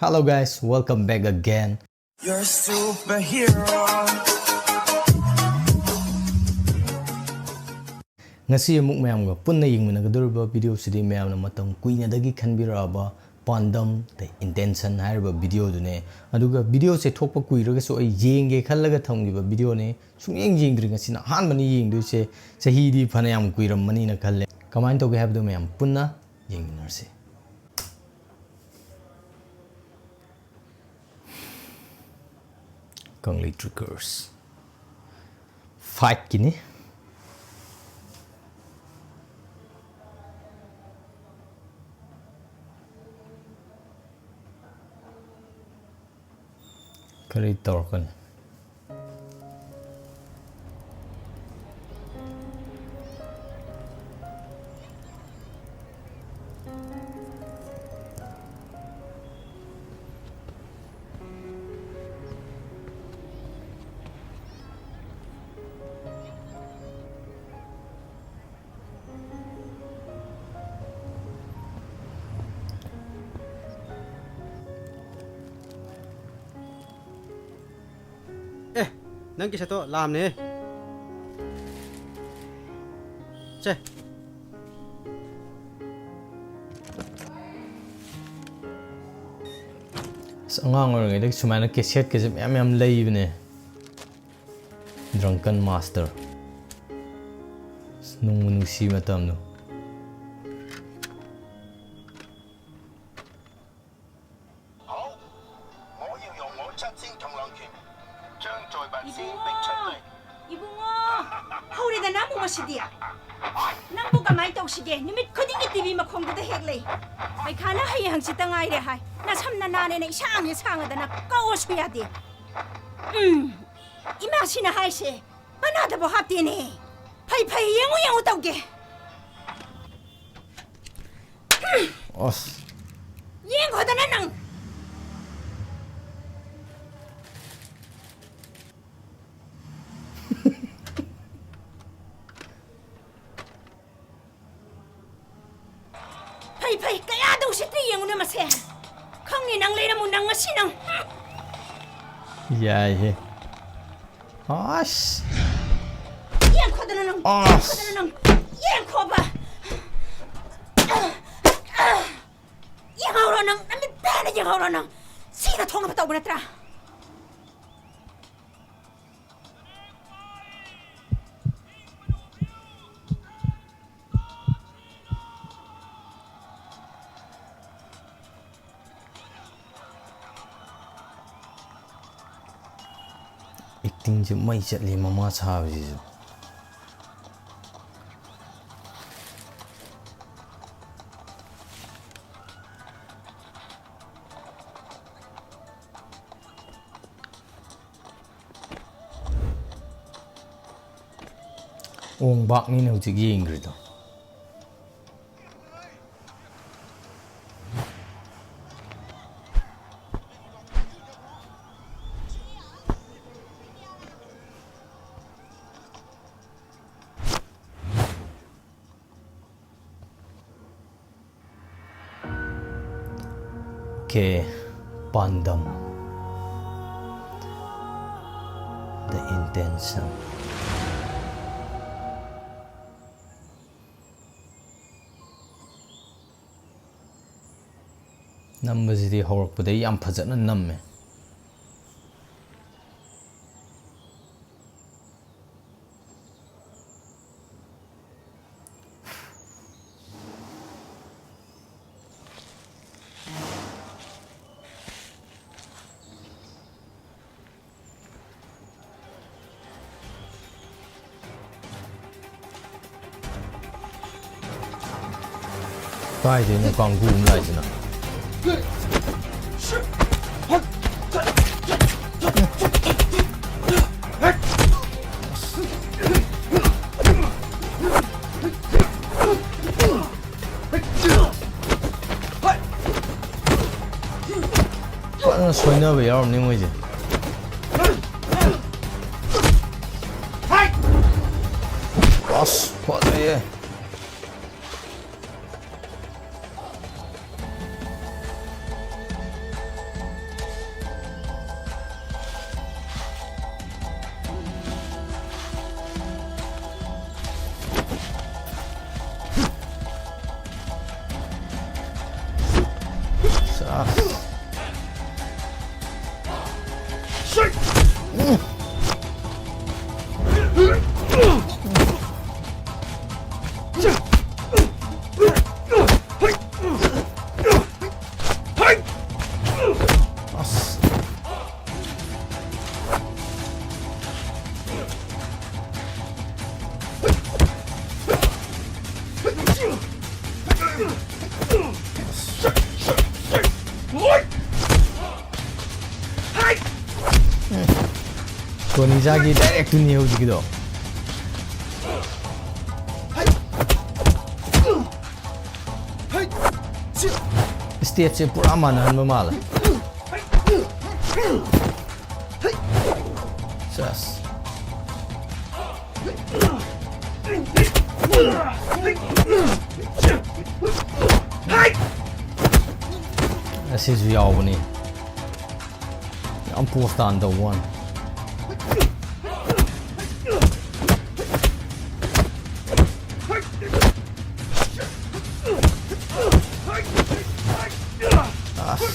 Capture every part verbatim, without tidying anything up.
Hello guys, welcome back again. You're a superhero. ꯉꯁꯤ ꯑꯃꯨꯛ ꯃꯌꯥꯝꯒ ꯄꯨꯟꯅ ꯌꯦꯡꯃꯤꯟꯅꯒꯗꯧꯔꯤꯕ video ꯁꯤꯗꯤ ꯃꯌꯥꯝꯅ ꯃꯇꯝ ꯀꯨꯏꯅꯗꯒꯤ ꯈꯟꯕꯤꯔꯛꯑꯕ ꯄꯥꯟꯗꯝ, the intention ꯍꯥꯏꯔꯤꯕ video ꯗꯨꯅꯦ꯫ ꯑꯗꯨꯒ video ꯁꯦ ꯊꯣꯛꯄ ꯀꯨꯏꯔꯒꯁꯨ ꯑꯩ ꯌꯦꯡꯒꯦ ꯈꯜꯂꯒ ꯊꯝꯈꯤꯕ video ꯅꯦ꯫ ꯁꯨꯡꯌꯦꯡ ꯌꯦꯡꯗ꯭ꯔꯤ, ꯉꯁꯤꯅ ꯑꯍꯥꯟꯕꯅꯤ ꯌꯦꯡꯗꯣꯏꯁꯦ꯫ ꯆꯍꯤꯗꯤ ꯐꯅꯌꯥꯝ ꯀꯨꯏꯔꯝꯃꯅꯤꯅ ꯈꯜꯂꯦ꯫ ꯀꯃꯥꯏꯅ ꯇꯧꯒꯦ ꯍꯥꯏꯕꯗꯣ ꯃꯌꯥꯝ ꯄꯨꯟꯅ ꯌꯦꯡꯃꯤꯟꯅꯔꯁꯤ꯫ ꯀꯪꯂꯩ Trekkers꯫ Fight ꯀꯤꯅꯤ꯫ ꯀꯔꯤ ꯇꯧꯔꯛꯀꯅꯤ? ꯑꯦ, ꯅꯪ cassette ꯇꯣ ꯂꯥꯝꯅꯦ꯫ ꯁꯦ꯫ ꯑꯁ, ꯑꯉꯥꯡ ꯑꯣꯏꯔꯤꯉꯩꯗꯒꯤ ꯁꯨꯃꯥꯏꯅ cassette ꯀꯁꯦ ꯃꯌꯥꯝ ꯃꯌꯥꯝ ꯂꯩꯕꯅꯦ꯫ Drunken Master꯫ ꯑꯁ, ꯅꯨꯡꯕꯨ ꯅꯨꯡꯁꯤ ꯃꯇꯝꯗꯣ꯫ ꯏꯕꯨꯡꯉꯣ! ꯍꯧꯔꯦꯗꯅ ꯑꯃꯨꯛ ꯃꯁꯤꯗꯤ꯫ ꯅꯪꯕꯨ ꯀꯃꯥꯏ ꯇꯧꯁꯤꯒꯦ? ꯅꯨꯃꯤꯠ ꯈꯨꯗꯤꯡꯒꯤ TV ꯃꯈꯣꯡꯗꯨꯗ ꯍꯦꯛ ꯂꯩ꯫ ꯄꯩꯈꯥꯅ ꯍꯌꯦꯡ ꯍꯪꯆꯤꯠꯇ ꯉꯥꯏꯔꯦ ꯍꯥꯏ꯫ ꯅꯁꯝ ꯅꯅꯥꯅꯦꯅ ꯏꯁꯥꯡ ꯍꯦꯛ ꯁꯥꯡꯉꯗꯅ ꯀꯛꯑꯣꯁꯨ ꯌꯥꯗꯦ꯫ ꯎꯝ, ꯏꯃꯥꯁꯤꯅ ꯍꯥꯏꯁꯦ ꯃꯅꯥꯗꯕꯨ ꯍꯥꯞꯇꯦꯅꯦ꯫ ꯐꯩ ꯐꯩ, ꯌꯦꯡꯉꯨ ꯌꯦꯡꯉꯨ ꯇꯧꯒꯦ꯫ ꯑꯁ꯫ ꯌꯦꯡꯈꯣꯗꯅ ꯅꯪ꯫ ꯐꯩ ꯐꯩ, ꯀꯌꯥꯗ ꯎꯁꯤꯠꯇ꯭ꯔꯤ ꯌꯦꯡꯉꯨꯅꯦ ꯃꯁꯦ꯫ ꯈꯪ ꯅꯪ ꯂꯩꯔꯝꯃꯨ, ꯅꯪ ꯉꯁꯤ ꯅꯪ꯫ ꯌꯥꯏꯍꯦ꯫ ꯑꯁ꯫ ꯌꯦꯡꯈꯣꯗꯅ ꯅꯪ꯫ ꯑꯁ꯫ ꯌꯦꯡꯈꯣꯗꯅ ꯅꯪ꯫ ꯌꯦꯡꯈꯣꯕ꯫ ꯌꯦꯡꯍꯧꯔꯣ ꯅꯪ, ꯅꯃꯤꯠ ꯄꯦꯟꯅ ꯌꯦꯡꯍꯧꯔꯣ ꯅꯪ꯫ ꯁꯤꯗ ꯊꯣꯡ ꯑꯃ ꯇꯧꯕ ꯅꯠꯇ꯭ꯔꯥ? ꯑꯦꯛꯇꯤꯡꯁꯦ ꯃꯩ ꯆꯠꯂꯤ ꯃꯃꯥ ꯁꯥꯕꯁꯤꯁꯨ꯫ ꯑꯣꯡꯕꯥꯛꯅꯤꯅ ꯍꯧꯖꯤꯛ ꯌꯦꯡꯈ꯭ꯔꯤꯗꯣ꯫ Okay, ꯄꯥꯟꯗꯝ꯫ The intention. ꯅꯝꯕꯁꯤꯗꯤ ꯍꯧꯔꯛꯄꯗꯩ ꯌꯥꯝ ꯐꯖꯅ ꯅꯝꯃꯦ꯫ ꯀꯥꯏꯗꯩꯅꯣ ꯀꯥꯡꯕꯨ ꯑꯃ ꯂꯥꯛꯏꯁꯤꯅ? ꯐꯖꯅ ꯁꯣꯏꯅꯕ ꯌꯥꯎꯔꯝꯅꯤ ꯃꯣꯏꯁꯦ꯫ ꯑꯁ, ꯐꯖꯩꯌꯦ꯫ ꯑꯁ꯫ ꯇꯣꯅꯤꯖꯥꯒꯤ direct ꯇꯨꯅꯤ ꯍꯧꯖꯤꯛꯀꯤꯗꯣ꯫ Stage ꯁꯦ ꯄꯨꯔꯥ ꯃꯥꯟꯅꯍꯟꯕ ꯃꯥꯜꯂꯦ꯫ ꯁꯦꯁ꯫ ꯑꯁꯤꯁꯨ ꯌꯥꯎꯕꯅꯤ꯫ ꯌꯥꯝ post ꯇꯥꯅ ꯇꯧꯕ ꯋꯥꯅꯤ꯫ ꯑꯁ꯫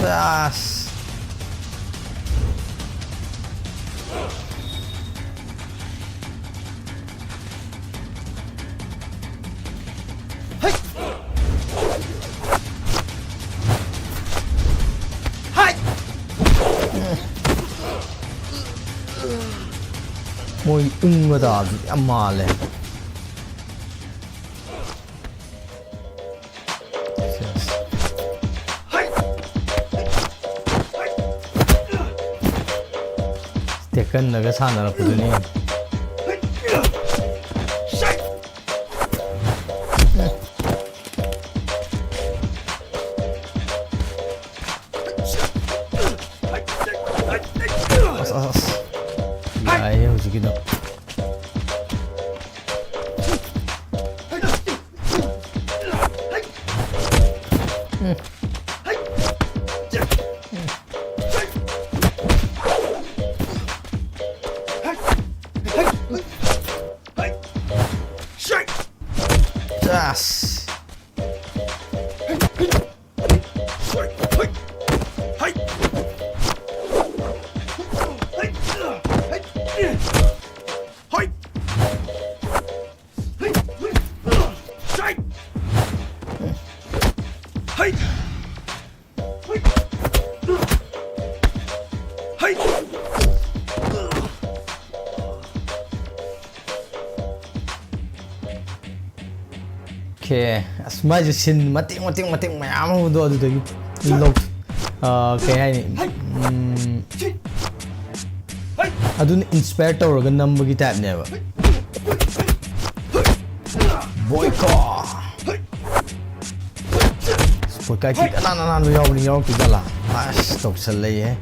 ꯁꯥꯁ꯫ ꯍꯩ! ꯍꯩ! ꯃꯣꯏ ꯎꯪꯕ ꯇꯥꯕꯗꯤ ꯌꯥꯝ ꯃꯥꯜꯂꯦ꯫ ꯇꯦꯛꯀꯟꯗꯒ ꯁꯥꯟꯅꯔꯛꯄꯗꯨꯅꯤ꯫ ꯑꯁ, ꯑꯁ, ꯑꯁ꯫ ꯌꯥꯏꯌꯦ ꯍꯧꯖꯤꯛꯀꯤꯗꯣ꯫ ꯑꯁ꯫ Okay, ꯑꯁ, ꯃꯥꯏꯁꯦ ꯁꯤꯟ ꯃꯇꯦꯛ ꯃꯇꯦꯛ ꯃꯇꯦꯛ ꯃꯌꯥꯝ ꯑꯃꯗꯣ ꯑꯗꯨꯗꯒꯤ ꯂꯧ-, ꯑꯥ, ꯀꯩ ꯍꯥꯏꯅꯤ? ꯎꯝ, ꯑꯗꯨꯅ inspire ꯇꯧꯔꯒ ꯅꯝꯕꯒꯤ type ꯅꯦꯕ꯫ ꯕꯣꯏꯀꯣ꯫ ꯄꯣꯠꯀꯥꯏ ꯀꯤꯛ ꯑꯅꯥꯟ ꯑꯅꯥꯟꯕ ꯌꯥꯎꯕꯅꯤ, ꯌꯥꯎꯔꯛꯇꯣꯏꯖꯥꯠꯂꯥ? ꯑꯁ, ꯇꯧꯁꯜꯂꯛꯏꯍꯦ꯫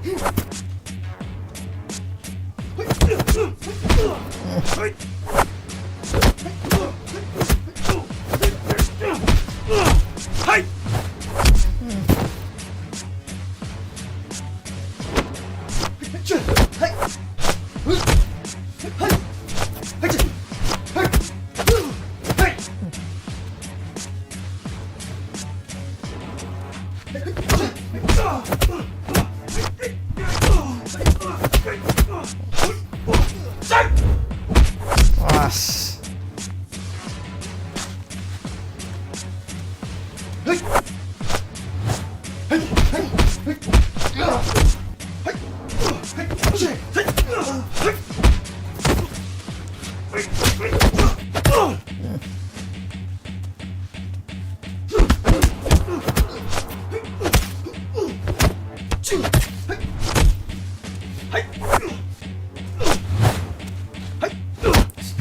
ꯑꯁ꯫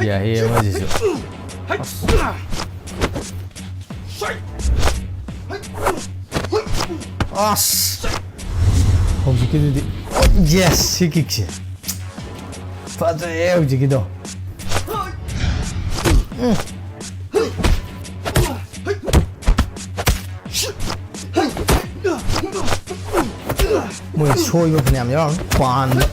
ꯌꯥꯏꯍꯦ, ꯑꯃꯁꯤꯁꯨ꯫ ꯑꯁ! ꯍꯧꯖꯤꯛꯀꯤꯗꯨꯗꯤ, yes, ꯁꯤ ꯀꯤꯛꯁꯦ꯫ ꯐꯖꯩꯌꯦ ꯍꯧꯖꯤꯛꯀꯤꯗꯣ꯫ ꯎꯝ꯫ ꯃꯣꯏ ꯁꯣꯏꯕ ꯐꯅꯌꯥꯝ ꯌꯥꯎꯔꯝꯅꯤ꯫ ꯄꯥꯟꯕ꯫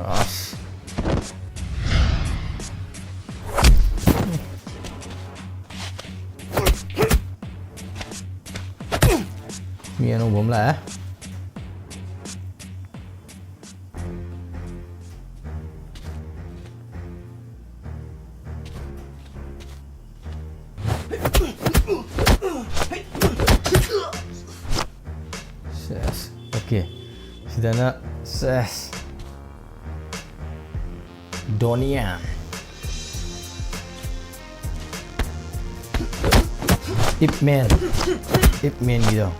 ꯑꯁ꯫ ꯃꯤ ꯑꯅꯧꯕ ꯑꯃ ꯂꯥꯛꯑꯦ꯫ ꯁꯦꯁ꯫ ꯑꯣꯀꯦ꯫ ꯁꯤꯗꯅ ꯁꯦꯁ꯫ ꯗꯣꯅꯤꯌꯥ꯫ ꯏꯞ ꯃꯦꯟ꯫ ꯏꯞ ꯃꯦꯟꯒꯤꯗꯣ꯫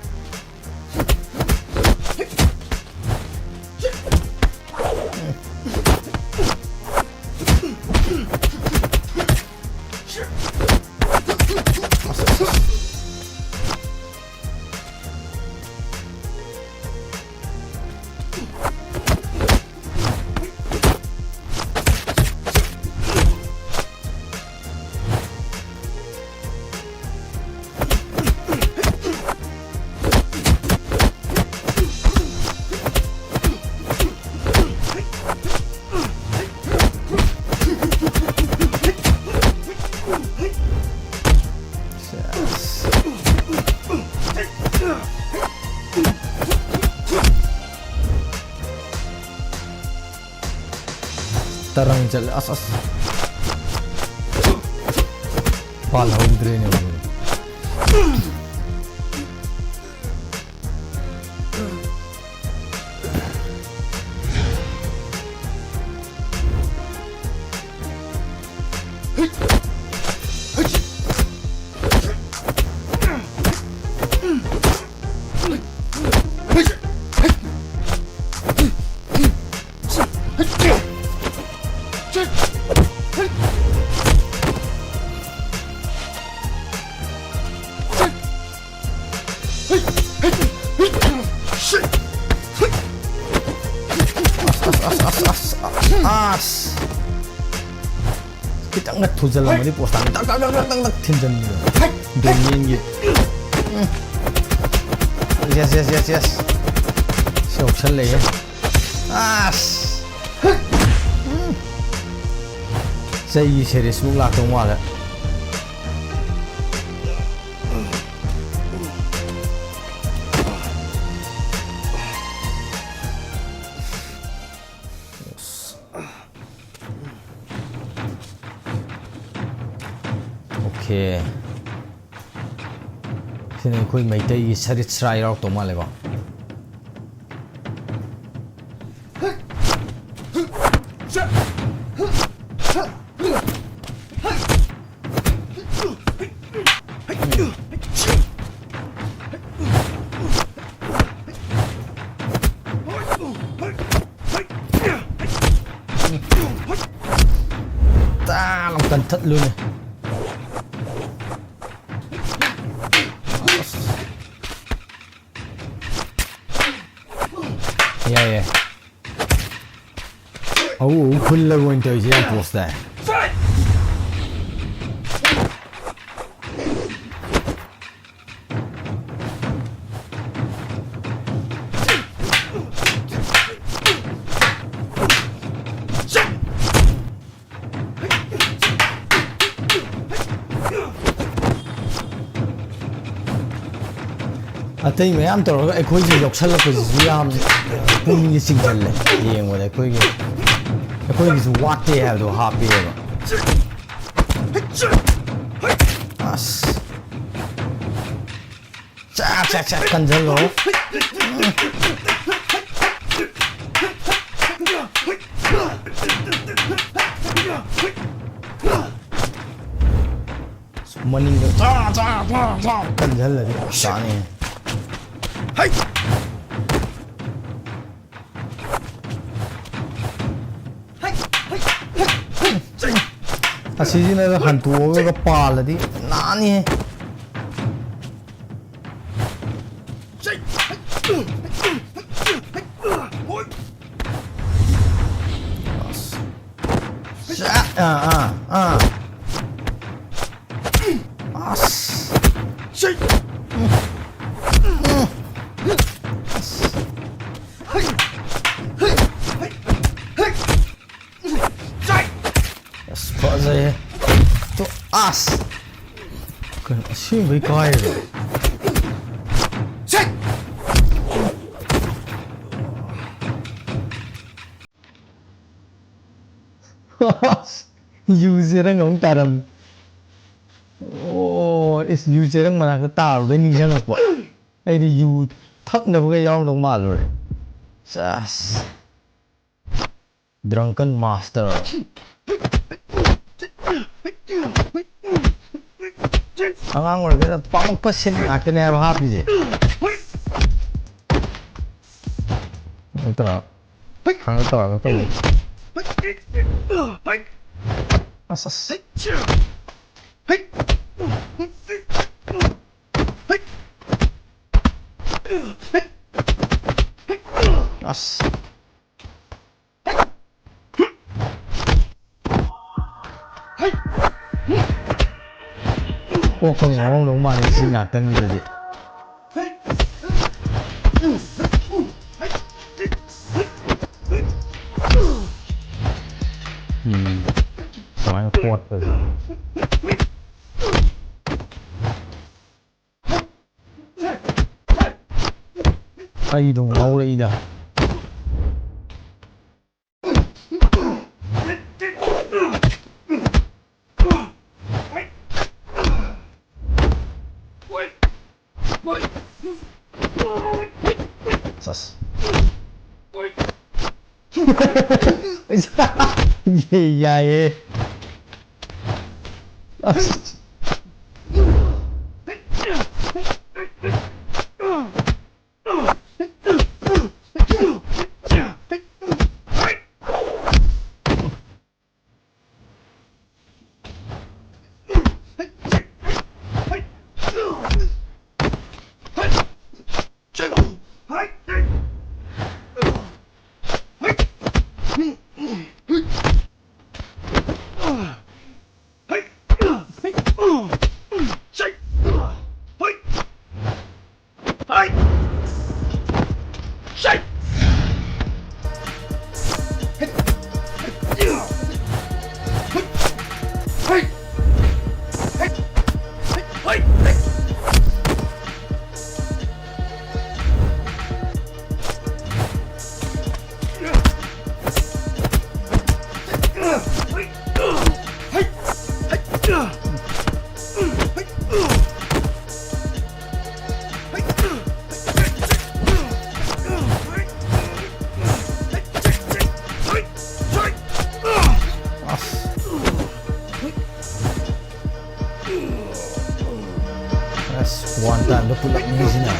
ꯇꯔꯪ ꯆꯠꯂꯦ꯫ ꯑꯁ, ꯑꯁ꯫ ꯄꯥꯜꯍꯧꯗ꯭ꯔꯦꯅꯦ꯫ ꯑꯁ, ꯑꯁ, ꯑꯁ, ꯑꯁ, ꯑꯁ, ꯑꯁ꯫ ꯈꯤꯇꯪꯒ ꯊꯨꯖꯜꯂꯝꯃꯗꯤ ꯄꯣꯁꯇꯥ ꯇꯛ, ꯇꯛ, ꯇꯛ, ꯇꯛ, ꯇꯛ, ꯇꯛ ꯊꯤꯟꯖꯟꯕꯤꯗꯣ꯫ ꯗꯦꯃꯤꯌꯟꯒꯤ꯫ ꯎꯝ꯫ Yes, yes, yes, yes꯫ ꯁꯤ ꯌꯧꯁꯜꯂꯛꯑꯦ꯫ ꯑꯁ꯫ ꯎꯝ꯫ ꯆꯩꯒꯤ ꯁꯦꯔꯤꯁꯃꯨꯛ ꯂꯥꯛꯇꯧ ꯃꯥꯜꯂꯦ꯫ ꯑꯣꯀꯦ꯫ ꯁꯤꯅ ꯑꯩꯈꯣꯏ ꯃꯩꯇꯩꯒꯤ ꯁꯔꯤꯠ ꯁꯔꯥ ꯌꯥꯎꯔꯛꯇꯧ ꯃꯥꯜꯂꯦꯀꯣ꯫ ꯇꯥ ꯂꯥꯎ ꯀꯟꯊꯠꯂꯨꯅꯦ꯫ ꯌꯥꯏ, ꯌꯥꯏ꯫ ꯑꯧ, ꯑꯧ, ꯈꯨꯜꯂꯒ ꯑꯣꯏꯅ ꯇꯧꯔꯤꯁꯦ ꯌꯥꯝ ꯄꯣꯁ ꯇꯥꯏ꯫ ꯑꯇꯩ ꯃꯌꯥꯝ ꯇꯧꯔꯒ ꯑꯩꯈꯣꯏꯁꯨ ꯌꯥꯎꯁꯜꯂꯛꯄꯁꯤꯁꯨ ꯌꯥꯝ ꯄꯨꯛꯅꯤꯡꯁꯦ ꯆꯤꯡꯁꯤꯜꯂꯦ꯫ ꯌꯦꯡꯕꯗ ꯑꯩꯈꯣꯏꯒꯤ, ꯑꯩꯈꯣꯏꯒꯤꯁꯨ ꯋꯥꯠꯇꯦ ꯍꯥꯏꯕꯗꯣ ꯍꯥꯞꯄꯦꯕ꯫ ꯑꯁ꯫ ꯆꯥꯛ, ꯆꯥꯛ, ꯆꯥꯛ ꯀꯟꯖꯜꯂꯣ꯫ ꯃꯅꯤꯡꯗ ꯆꯥ, ꯆꯥ, ꯆꯥ, ꯆꯥ ꯀꯟꯖꯜꯂꯗꯤ ꯆꯥꯅꯤ꯫ ꯍꯩ! ꯍꯩ! ꯍꯩ! ꯍꯩ! ꯍꯩ! ꯑꯁꯤꯁꯤꯅꯒ ꯍꯟꯇꯣꯛꯑꯒ ꯄꯥꯜꯂꯗꯤ ꯅꯥꯅꯤꯍꯦ꯫ ꯑꯁ꯫ ꯑꯥ, ꯑꯥ, ꯑꯥ꯫ ꯑꯁ꯫ ꯑꯁ꯫ ꯑꯁ, ꯐꯖꯩꯍꯦ꯫ ꯇꯨ, ꯑꯁ! ꯀꯩꯅꯣ, ꯑꯁꯦꯡꯕꯩ ꯀꯥꯏꯔꯤꯔꯣ? ꯌꯨ ꯆꯦꯔꯪ ꯑꯃꯨꯛ ꯇꯥꯔꯝꯃꯤ꯫ ꯑꯣ, ꯏꯁ, ꯌꯨ ꯆꯦꯔꯪ ꯃꯅꯥꯛꯇ ꯇꯥꯔꯨꯕꯗꯩ ꯅꯤꯡꯁꯤꯡꯉꯛꯄ꯫ ꯑꯩꯗꯤ ꯌꯨ ꯊꯛꯅꯕꯒ ꯌꯥꯎꯔꯝꯗꯧ ꯃꯥꯜꯂꯨꯔꯦ꯫ ꯁꯦꯁ꯫ Drunken master꯫ ꯑꯉꯥꯡ ꯑꯣꯏꯔꯤꯉꯩꯗ ꯄꯥꯡꯉꯛꯄ ꯁꯤꯟ ꯉꯥꯛꯇꯅꯦ ꯍꯥꯏꯕ ꯍꯥꯞꯄꯤꯁꯦ꯫ ꯅꯠꯇ꯭ꯔꯣ? ꯈꯪꯉ ꯇꯧꯔꯒ ꯇꯧꯕ꯫ ꯑꯁ, ꯑꯁ꯫ ꯑꯁ꯫ ꯀꯣꯛꯀ ꯉꯥꯎꯔꯝꯗꯧ ꯃꯥꯜꯂꯦ ꯁꯤ ꯉꯥꯛꯇꯪꯗꯨꯗꯗꯤ꯫ ꯎꯝ꯫ ꯁꯨꯃꯥꯏꯅ ꯀꯣꯠꯄꯁꯦ꯫ ꯑꯩꯗꯣ ꯉꯥꯎꯔꯛꯏꯗ꯫ ꯁꯁ꯫ ꯌꯥꯏꯌꯦ꯫ ꯑꯁ꯫ ꯑꯁ, ꯋꯥꯟ ꯇꯥꯏꯝꯗ ꯄꯨꯂꯞꯅꯤ ꯁꯤꯅ꯫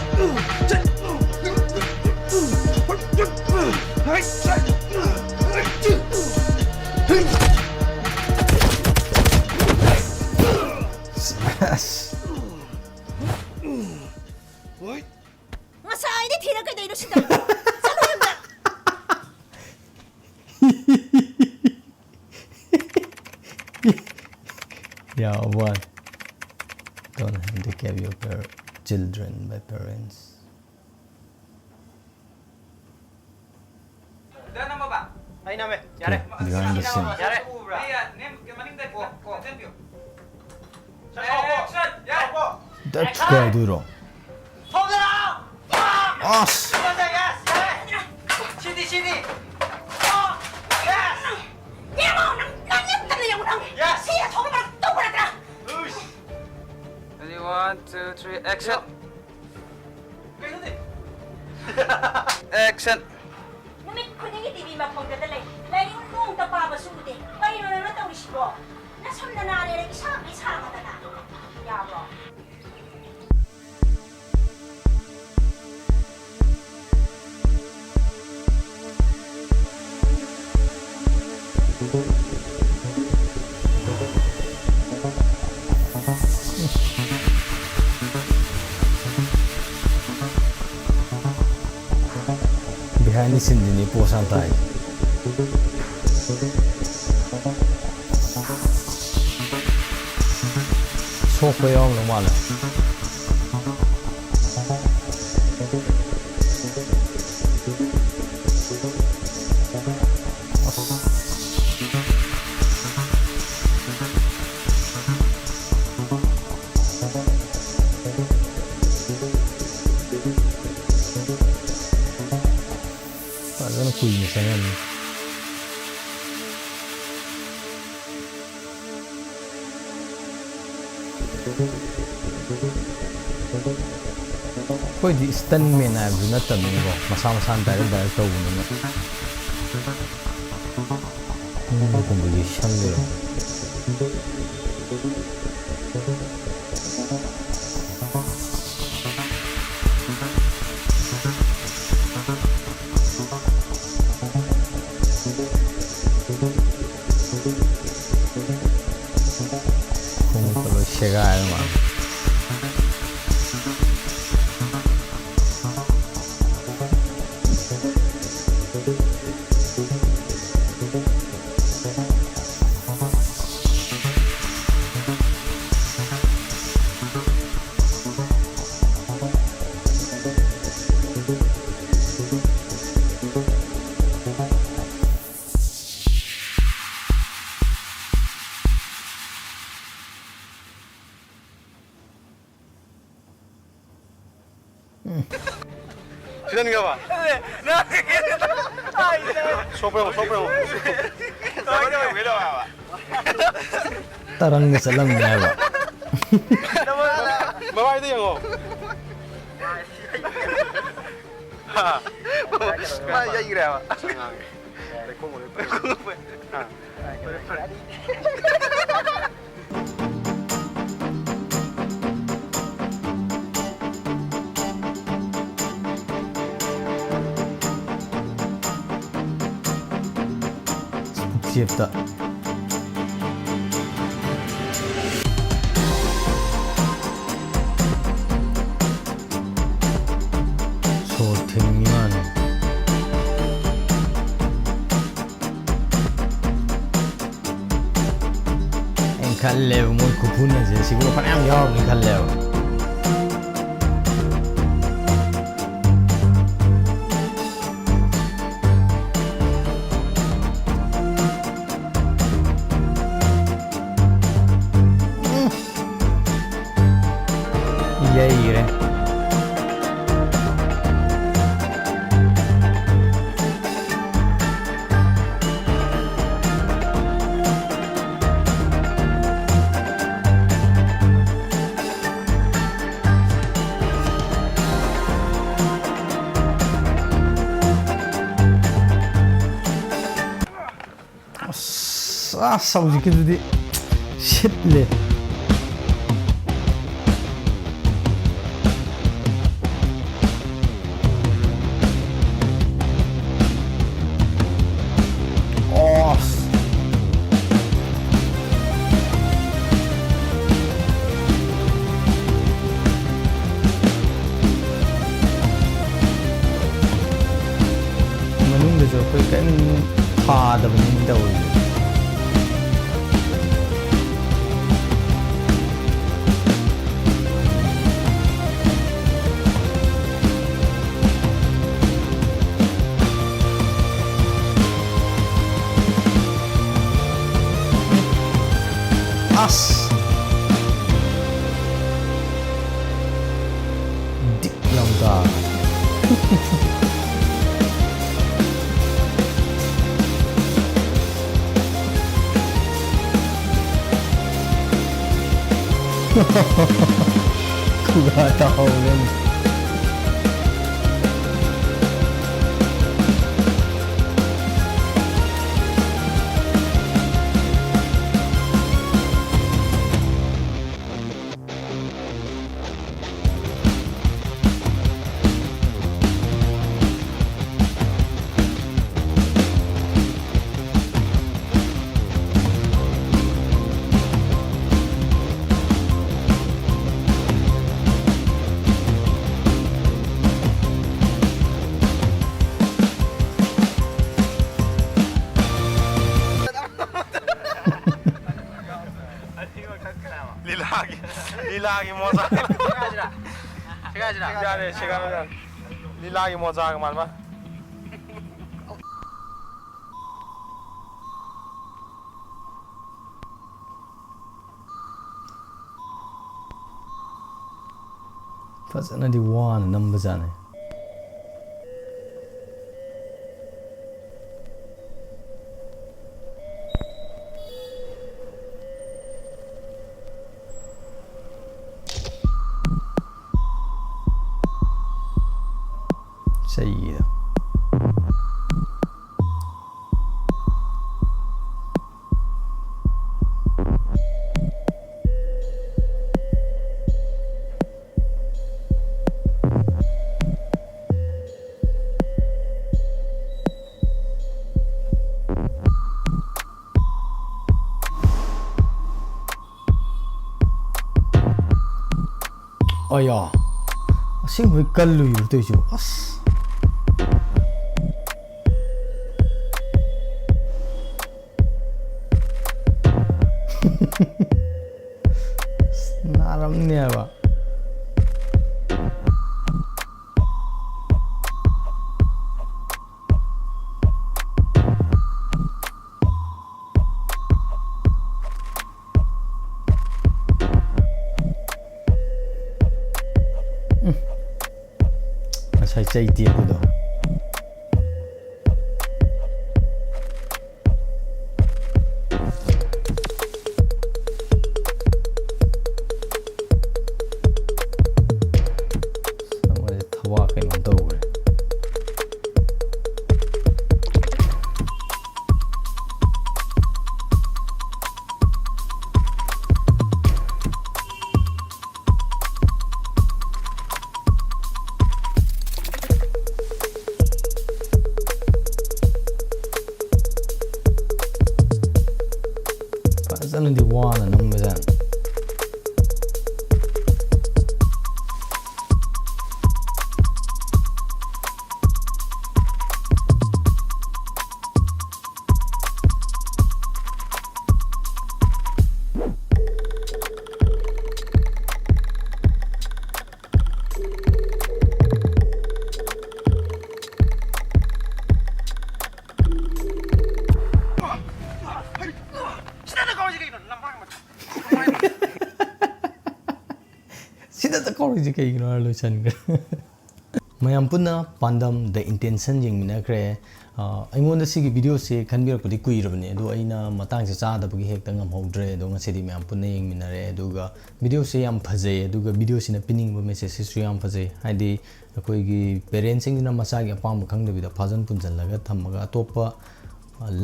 ꯑꯁ꯫ ꯉꯁꯥꯏꯗꯩ ꯊꯤꯔ ꯀꯩꯗꯧꯔꯤꯅꯣ ꯁꯤꯗ? ꯆꯠꯂꯣ ꯌꯨꯝꯗ꯫ Yeah, boy. Don't handicap your par- children by parents. ꯅꯝꯃꯕ? ꯑꯩ ꯅꯝꯃꯦ꯫ ꯌꯥꯔꯦ꯫ Okay, behind the scene. ꯌꯥꯔꯦ꯫ ꯎꯕ꯭ꯔꯥ? ꯑꯩ, ꯅꯦꯝ-, ꯃꯅꯤꯡꯗ ꯀꯣ, ꯀꯣ, ꯆꯦꯟꯕꯤꯌꯣ꯫ Action! ꯌꯥꯔꯦ꯫ That guy ꯗꯨꯔꯣ? ꯊꯣꯝꯗꯔꯛꯑꯣ! ꯑꯁ! ꯌꯥꯔꯦ, ꯌꯥꯔꯦ! ꯁꯤꯗꯤ, ꯁꯤꯗꯤ! Yes! ꯌꯦꯡꯉꯣ, ꯅꯪ, ꯅꯪ ꯌꯥꯝ ꯇꯜꯂꯦ, ꯌꯦꯡꯉꯣ, ꯅꯪ꯫ Yes! ꯁꯤ ꯑꯊꯣꯡꯕ ꯃꯔꯛ ꯇꯧꯕ ꯅꯠꯇ꯭ꯔꯥ? ꯎꯏꯁ! Ready, one, two, three, action! ꯀꯩꯅꯣꯅꯦ? Action! ꯅꯨꯃꯤꯠ ꯈꯨꯗꯤꯡꯒꯤ ꯇꯤ ꯚꯤ ꯃꯈꯣꯡꯗꯇ ꯂꯩ꯫ ꯂꯥꯏꯔꯤꯛ ꯅꯣꯡꯃꯇ ꯄꯥꯕꯁꯨ ꯎꯗꯦ꯫ ꯀꯩꯅꯣ ꯅꯪꯅ ꯇꯧꯔꯤꯁꯤꯕꯣ? ꯅꯁꯝ ꯅꯅꯥ ꯂꯩꯔ ꯏꯁꯥꯡꯒꯩ ꯁꯥꯡꯉꯗꯅ꯫ ꯌꯥꯕ꯭ꯔꯣ? Behind the scene ꯗꯨꯅꯤ ꯄꯣꯁ ꯌꯥꯝ ꯇꯥꯏ꯫ ꯁꯣꯛꯄ ꯌꯥꯎꯔꯝꯗꯧ ꯃꯥꯜꯂꯦ꯫ ꯑꯁ꯫ ꯐꯖꯅ ꯀꯨꯏꯅ ꯆꯪꯉꯝꯅꯤ꯫ ꯑꯩꯈꯣꯏꯗꯤ ꯁ꯭ꯇꯟꯃꯦꯟ ꯍꯥꯏꯕꯗꯨ ꯅꯠꯇꯕꯅꯤꯅꯀꯣ, ꯃꯁꯥ ꯃꯁꯥꯅ ꯗꯥꯏꯔꯦꯛ ꯗꯥꯏꯔꯦꯛ ꯇꯧꯕꯅꯤꯅ꯫ ꯃꯤꯉꯣꯟꯗ ꯀꯣꯝꯕꯤꯇꯤꯁꯟ ꯂꯩꯔꯝꯃꯣꯏ꯫ ꯁꯦꯒꯥꯏꯔ ꯃꯥꯜꯂꯦ꯫ ꯊꯤꯖꯤꯟꯈ꯭ꯔꯕ? ꯁꯣꯛꯄ꯭ꯔꯣ, ꯁꯣꯛꯄ꯭ꯔꯣ? ꯇꯔꯪꯒ ꯆꯠꯂꯝꯃꯦ ꯍꯥꯏꯕ꯫ ꯃꯃꯥꯏꯗ ꯌꯦꯡꯉꯣ꯫ ꯍꯥ? ꯃꯥ ꯌꯩꯈ꯭ꯔꯦ ꯍꯥꯏꯕ꯫ ꯂꯩꯈꯣꯝ ꯑꯣꯏꯔꯦ꯫ ꯂꯩꯈꯣꯝ ꯑꯣꯏꯔꯦ꯫ ꯍꯥ? ꯄꯨꯛꯆꯦꯞꯇ꯫ ꯁꯣꯔ ꯊꯤꯡꯉꯤ ꯃꯥꯅꯤ꯫ ꯑꯩꯅ ꯈꯜꯂꯦꯕ ꯃꯣꯏ ꯈꯨꯐꯨꯅꯁꯦ ꯁꯤꯒꯨꯝꯕ ꯐꯅꯌꯥꯝ ꯌꯥꯎꯔꯝꯅꯤ ꯈꯜꯂꯦꯕ꯫ ꯎꯝ꯫ ꯌꯩꯈ꯭ꯔꯦ꯫ ꯑꯁ, ꯑꯁ, ꯍꯧꯖꯤꯛꯀꯤꯗꯨꯗꯤ ꯁꯤꯠꯂꯦ꯫ ꯑꯁ꯫ ꯌꯥꯗꯕꯅꯤꯅ ꯇꯧꯔꯤꯁꯦ꯫ ꯑꯁ! ꯗꯤꯛ ꯌꯥꯝ ꯇꯥ꯫ ꯈꯨꯒꯥ ꯇꯥꯍꯧꯔꯦꯅꯦ꯫ ꯂꯤꯂꯥꯒꯤ, ꯂꯤꯂꯥꯒꯤ ꯃꯣꯖꯥ꯫ ꯁꯦꯒꯥꯏꯁꯤꯔꯥ? ꯁꯦꯒꯥꯏꯁꯤꯔꯥ? ꯌꯥꯔꯦ, ꯁꯦꯒꯥꯏꯔꯣ, ꯌꯥꯔꯦ꯫ ꯂꯤꯂꯥꯒꯤ ꯃꯣꯖꯥꯒ ꯃꯥꯟꯕ꯫ ꯐꯖꯅꯗꯤ ꯋꯥꯅ ꯅꯝꯕꯖꯥꯠꯅꯤ꯫ ꯆꯩꯌꯦ꯫ ꯑꯌꯥ꯫ ꯑꯁꯦꯡꯕꯩ ꯀꯜꯂꯨꯏꯕ ꯇꯧꯏꯁꯤꯕꯨ꯫ ꯑꯁ꯫ ꯌꯥꯝꯅꯦꯕ꯫ ꯎꯝ꯫ ꯉꯁꯥꯏ ꯆꯩ ꯇꯦꯛꯄꯗꯣ꯫ ꯊꯕꯥꯛ ꯀꯩꯅꯣꯝ ꯇꯧꯈ꯭ꯔꯦ꯫ ꯐꯖꯅꯗꯤ ꯋꯥꯅ ꯅꯝꯕꯖꯥꯠꯅꯤ꯫ ꯁꯤꯗꯇ ꯀꯧꯔꯤꯁꯦ ꯀꯩꯒꯤꯅꯣ ꯍꯥꯏꯔ ꯂꯣꯏꯁꯟꯈ꯭ꯔꯦ꯫ ꯃꯌꯥꯝ ꯄꯨꯟꯅ ꯄꯥꯟꯗꯝ The Intention ꯌꯦꯡꯃꯤꯟꯅꯈ꯭ꯔꯦ꯫ ꯑ, ꯑꯩꯉꯣꯟꯗ ꯁꯤꯒꯤ videoꯁꯦ ꯈꯟꯕꯤꯔꯛꯄꯗꯤ ꯀꯨꯏꯔꯕꯅꯦ, ꯑꯗꯣ ꯑꯩꯅ ꯃꯇꯥꯡꯁꯦ ꯆꯥꯗꯕꯒꯤ ꯍꯦꯛꯇ ꯉꯝꯍꯧꯗ꯭ꯔꯦ꯫ ꯑꯗꯣ ꯉꯁꯤꯗꯤ ꯃꯌꯥꯝ ꯄꯨꯟꯅ ꯌꯦꯡꯃꯤꯟꯅꯔꯦ꯫ ꯑꯗꯨꯒ videoꯁꯦ ꯌꯥꯝ ꯐꯖꯩ, ꯑꯗꯨꯒ videoꯁꯤꯅ ꯄꯤꯅꯤꯡꯕ messageꯁꯤꯁꯨ ꯌꯥꯝ ꯐꯖꯩ꯫ ꯍꯥꯏꯗꯤ ꯑꯩꯈꯣꯏꯒꯤ parentsꯁꯤꯡꯁꯤꯅ ꯃꯆꯥꯒꯤ ꯑꯄꯥꯝꯕ ꯈꯪꯗꯕꯤꯗ ꯐꯥꯖꯟ ꯄꯨꯟꯖꯜꯂꯒ ꯊꯝꯃꯒ ꯑꯇꯣꯞꯄ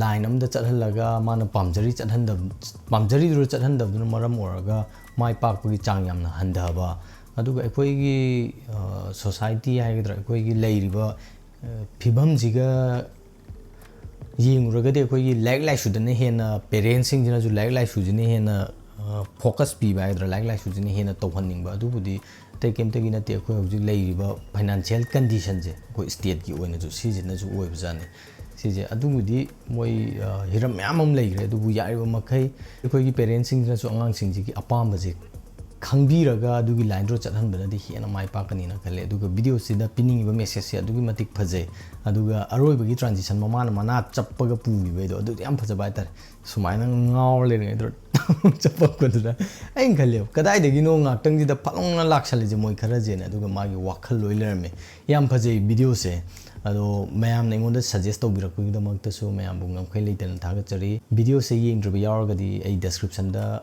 line ꯑꯃꯗ ꯆꯠꯍꯜꯂꯒ ꯃꯥꯅ ꯄꯥꯝꯖꯔꯤ ꯆꯠꯍꯟꯗꯕ-, ꯄꯥꯝꯖꯔꯤꯗꯨꯗ ꯆꯠꯍꯟꯗꯕꯗꯨꯅ ꯃꯔꯝ ꯑꯣꯏꯔꯒ ꯃꯥꯏ ꯄꯥꯛꯄꯒꯤ ꯆꯥꯡ ꯌꯥꯝꯅ ꯍꯟꯊꯕ, ꯑꯗꯨꯒ ꯑꯩꯈꯣꯏꯒꯤ, ꯑ, society ꯍꯥꯏꯒꯗ꯭ꯔꯥ, ꯑꯩꯈꯣꯏꯒꯤ ꯂꯩꯔꯤꯕ, ꯑ, ꯐꯤꯕꯝꯁꯤꯒ ꯌꯦꯡꯉꯨꯔꯒꯗꯤ ꯑꯩꯈꯣꯏꯒꯤ ꯂꯥꯏꯔꯤꯛ ꯂꯥꯏꯁꯨꯗꯅ ꯍꯦꯟꯅ, parentsꯁꯤꯡꯁꯤꯅꯁꯨ ꯂꯥꯏꯔꯤꯛ ꯂꯥꯏꯁꯨꯁꯤꯅ ꯍꯦꯟꯅ, ꯑ, focus ꯄꯤꯕ ꯍꯥꯏꯒꯗ꯭ꯔꯥ, ꯂꯥꯏꯔꯤꯛ ꯂꯥꯏꯁꯨꯁꯤꯅ ꯍꯦꯟꯅ ꯇꯧꯍꯟꯅꯤꯡꯕ, ꯑꯗꯨꯕꯨꯗꯤ ꯑꯇꯩ ꯀꯩꯝꯇꯒꯤ ꯅꯠꯇꯦ꯫ ꯑꯩꯈꯣꯏ ꯍꯧꯖꯤꯛ ꯂꯩꯔꯤꯕ financial conditionꯁꯦ ꯑꯩꯈꯣꯏ stateꯀꯤ ꯑꯣꯏꯅꯁꯨ ꯁꯤꯁꯤꯅꯁꯨ ꯑꯣꯏꯕꯖꯥꯠꯅꯤ꯫ ꯁꯤꯁꯦ ꯑꯗꯨꯕꯨꯗꯤ ꯃꯣꯏ, ꯑ, ꯍꯤꯔꯝ ꯃꯌꯥꯝ ꯑꯃ ꯂꯩꯈ꯭ꯔꯦ, ꯑꯗꯨꯕꯨ ꯌꯥꯔꯤꯕ ꯃꯈꯩ ꯑꯩꯈꯣꯏꯒꯤ parentsꯁꯤꯡꯁꯤꯅꯁꯨ ꯑꯉꯥꯡꯁꯤꯡꯁꯤꯒꯤ ꯑꯄꯥꯝꯕꯁꯦ ꯈꯪꯕꯤꯔꯒ ꯑꯗꯨꯒꯤ ꯂꯥꯏꯟꯗꯣ ꯆꯠꯍꯟꯕꯅꯗꯤ ꯍꯦꯟꯅ ꯃꯥꯏ ꯄꯥꯛꯀꯅꯤꯅ ꯈꯜꯂꯦ꯫ ꯑꯗꯨꯒ ꯚꯤꯗꯤꯑꯣꯁꯤꯗ ꯄꯤꯅꯤꯡꯉꯤꯕ ꯃꯦꯁꯦꯖꯁꯦ ꯑꯗꯨꯛꯀꯤ ꯃꯇꯤꯛ ꯐꯖꯩ꯫ ꯑꯗꯨꯒ ꯑꯔꯣꯏꯕꯒꯤ ꯇ꯭ꯔꯥꯟꯖꯤꯁꯟ, ꯃꯃꯥꯅ ꯃꯅꯥ ꯆꯞꯄꯒ ꯄꯨꯈꯤꯕꯩꯗꯣ, ꯑꯗꯨꯗꯤ ꯌꯥꯝ ꯐꯖꯕ ꯍꯥꯏꯇꯥꯔꯦ꯫ ꯁꯨꯃꯥꯏꯅ ꯉꯥꯎꯔ ꯂꯩꯔꯤꯉꯩꯗ ꯆꯞꯄꯛꯄꯗꯨꯗ ꯑꯩꯅ ꯈꯜꯂꯦꯕ, ꯀꯗꯥꯏꯗꯒꯤꯅꯣ ꯉꯥꯛꯇꯪꯁꯤꯗ ꯐꯠ ꯂꯥꯎꯅ ꯂꯥꯛꯁꯜꯂꯤꯁꯦ ꯃꯣꯏ ꯈꯔꯁꯦꯅ꯫ ꯑꯗꯨꯒ ꯃꯥꯒꯤ ꯋꯥꯈꯜ ꯂꯣꯏ ꯂꯩꯔꯝꯃꯦ꯫ ꯌꯥꯝ ꯐꯖꯩ ꯚꯤꯗꯤꯑꯣꯁꯦ꯫ ꯑꯗꯣ ꯃꯌꯥꯝꯅ ꯑꯩꯉꯣꯟꯗ ꯁꯖꯦꯁ ꯇꯧꯕꯤꯔꯛꯄꯒꯤꯗꯃꯛꯇꯁꯨ ꯃꯌꯥꯝꯕꯨ ꯉꯝꯈꯩ ꯂꯩꯇꯅ ꯊꯥꯒꯠꯆꯔꯤ꯫ ꯚꯤꯗꯤꯑꯣꯁꯦ ꯌꯦꯡꯗ꯭ꯔꯤꯕ ꯌꯥꯎꯔꯒꯗꯤ ꯑꯩ ꯗꯦꯁꯀ꯭ꯔꯤꯞꯁꯟꯗ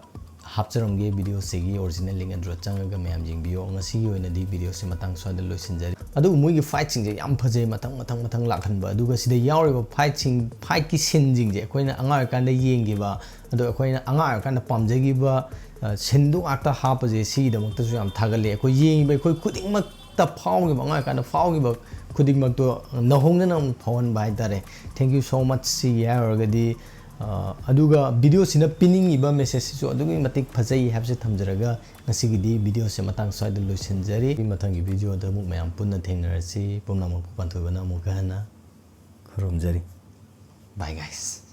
ꯍꯥꯞꯆꯔꯝꯒꯦ ꯚꯤꯗꯤꯑꯣꯁꯤꯒꯤ ꯑꯣꯔꯤꯖꯤꯅꯦꯜ ꯂꯤꯡ ꯑꯗꯨꯗ ꯆꯪꯉꯒ ꯃꯌꯥꯝ ꯌꯦꯡꯕꯤꯌꯣ꯫ ꯉꯁꯤꯒꯤ ꯑꯣꯏꯅꯗꯤ ꯚꯤꯗꯤꯑꯣꯁꯦ ꯃꯇꯥꯡ ꯁ꯭ꯋꯥꯏꯗ ꯂꯣꯏꯁꯤꯟꯖꯔꯤ꯫ ꯑꯗꯨꯕꯨ ꯃꯣꯏꯒꯤ ꯐꯥꯏꯠꯁꯤꯡꯁꯦ ꯌꯥꯝ ꯐꯖꯩ, ꯃꯊꯪ ꯃꯊꯪ ꯃꯊꯪ ꯂꯥꯛꯍꯟꯕ꯫ ꯑꯗꯨꯒ ꯁꯤꯗ ꯌꯥꯎꯔꯤꯕ ꯐꯥꯏꯠꯁꯤꯡ, ꯐꯥꯏꯠꯀꯤ ꯁꯤꯟꯁꯤꯡꯁꯦ ꯑꯩꯈꯣꯏꯅ ꯑꯉꯥꯡ ꯑꯣꯏꯔꯤꯀꯥꯟꯗ ꯌꯦꯡꯈꯤꯕ, ꯑꯗꯣ ꯑꯩꯈꯣꯏꯅ ꯑꯉꯥꯡ ꯑꯣꯏꯔꯤꯀꯥꯟꯗ ꯄꯥꯝꯖꯈꯤꯕ, ꯑ, ꯁꯤꯟꯗꯨ ꯉꯥꯛꯇ ꯍꯥꯞꯄꯁꯦ, ꯁꯤꯒꯤꯗꯃꯛꯇꯁꯨ ꯌꯥꯝ ꯊꯥꯒꯠꯂꯦ꯫ ꯑꯩꯈꯣꯏ ꯌꯦꯡꯉꯤꯕ ꯑꯩꯈꯣꯏ ꯈꯨꯗꯤꯡꯃꯛꯇ ꯐꯥꯎꯈꯤꯕ, ꯑꯉꯥꯡ ꯑꯣꯏꯔꯤꯀꯥꯟꯗ ꯐꯥꯎꯈꯤꯕ ꯈꯨꯗꯤꯡꯃꯛꯇꯣ ꯅꯧꯍꯧꯅꯅ ꯑꯃꯨꯛ ꯐꯥꯎꯍꯟꯕ ꯍꯥꯏꯇꯥꯔꯦ꯫ Thank you so much꯫ ꯁꯤꯒꯤ ꯍꯥꯏꯔꯨꯔꯒꯗꯤ, ꯑ, ꯑꯗꯨꯒ ꯚꯤꯗꯤꯑꯣꯁꯤꯅ ꯄꯤꯅꯤꯡꯉꯤꯕ ꯃꯦꯁꯦꯖꯁꯤꯁꯨ ꯑꯗꯨꯛꯀꯤ ꯃꯇꯤꯛ ꯐꯖꯩ ꯍꯥꯏꯕꯁꯦ ꯊꯝꯖꯔꯒ ꯉꯁꯤꯒꯤꯗꯤ ꯚꯤꯗꯤꯑꯣꯁꯦ ꯃꯇꯥꯡ ꯁ꯭ꯋꯥꯏꯗ ꯂꯣꯏꯁꯤꯟꯖꯔꯤ꯫ ꯃꯊꯪꯒꯤ ꯚꯤꯗꯤꯑꯣꯗ ꯑꯃꯨꯛ ꯃꯌꯥꯝ ꯄꯨꯟꯅ ꯊꯦꯡꯅꯔꯁꯤ꯫ ꯄꯨꯝꯅꯃꯛꯄꯨ ꯄꯥꯟꯊꯣꯏꯕꯅ ꯑꯃꯨꯛꯀ ꯍꯟꯅ ꯈꯨꯔꯨꯝꯖꯔꯤ꯫ Bye guys꯫